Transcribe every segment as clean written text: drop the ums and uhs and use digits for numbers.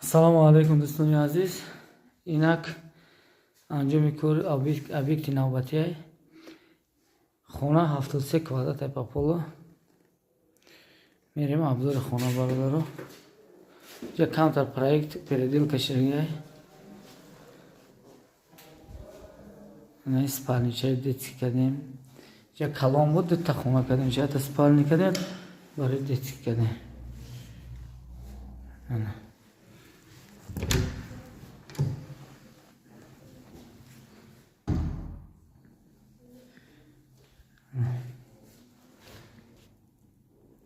Ассалому алайкум, дӯстони азиз. Инак анҷоми кори объекти навбатиай. Хона 73 квадрат по полу. Мерем обзори хона, бародаро. Ҷа камтар проект переделка ширгай. Ина спальничаи детский кардем. Ҷа калон буд, дута хона кардем. Ҷата спальни кардем, барои детский кардем. Ана.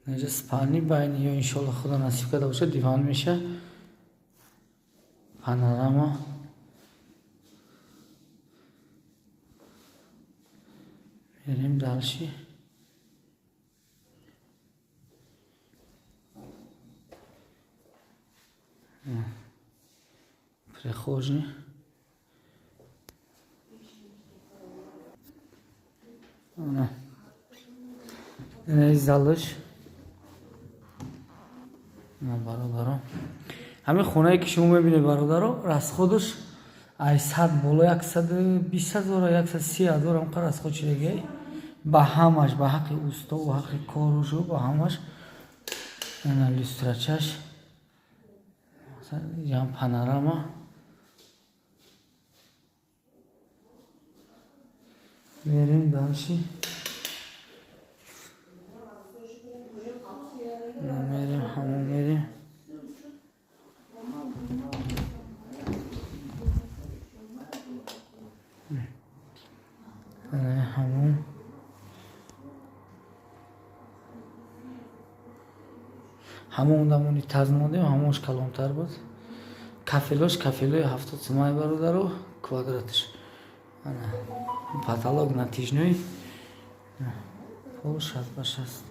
Инҷа спальни байни ё, иншолло, худо насиб карда бошад, диван меша. Панорама. Мерем дальше. Прихожий. Ана. Ина залаш. Бародаро, ҳамин хонае ки шумо мебинед, бародаро, расходаш ай 100 боло, 120 000, 130 000 ҳамқа расход шидагиай ба ҳамаш, ба ҳаққи усто, ба ҳаққи корушу, ба ҳамаш. Ана люстрачаш ям, панорама. Мерем дальше, мерем ҳамон, мерем. Ҳамон дамони таз мондем, ҳамонш калонтар буд. Кафелош кафелои 70 сумай, бародаро, квадраташ. Ана потолок натяжной, пол 60 ба 60.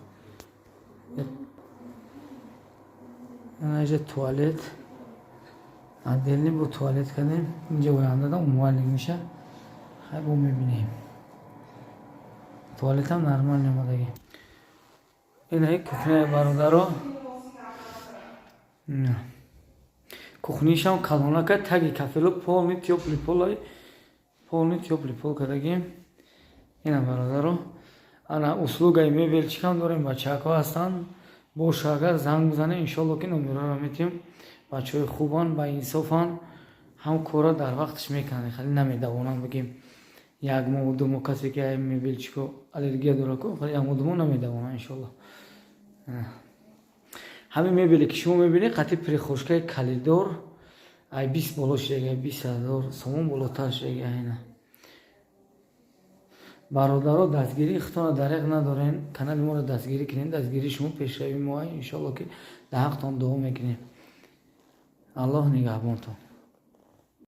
Ана инҷа туалет отдельный, бо туалет кардем. Инҷа ояндада умывальник меша. Хай, бо мебинем. Туалетам нормальный омадагӣ. Инаи кухняи, бародаро, кухнишам калонака, таги кафело полный тёплый пол, полный тёплый пол кардагим. Ина, бародаро, ана услугаи мебельчикам дорем. Бачаҳако ҳастанд, боша, агар занг бизанед, иншолло, ки номероро метиҳем. Бачаҳои хубанд, баинсофанд, ҳам кора дар вақташ мекунанд, хеле намедавонанд. Бигем, як моҳу 2 моҳ, касе ки мебельчико аллергия дорад, ку як моҳ 2 моҳ намедавонанд, иншолло. Ҳамин мебеле ки шумо мебинед, қати прихожкаи коридор, ай 20 боло шудага, 20 000 сомон болотар шудага ина. Бародаро, дастгирии худтонро дареғ надорен, канали моро дастгирӣ кунед. Дастгирии шумо пешравии мо, иншолло, ки дар ҳақтон дуо мекунем. Аллоҳ нигаҳбонтон.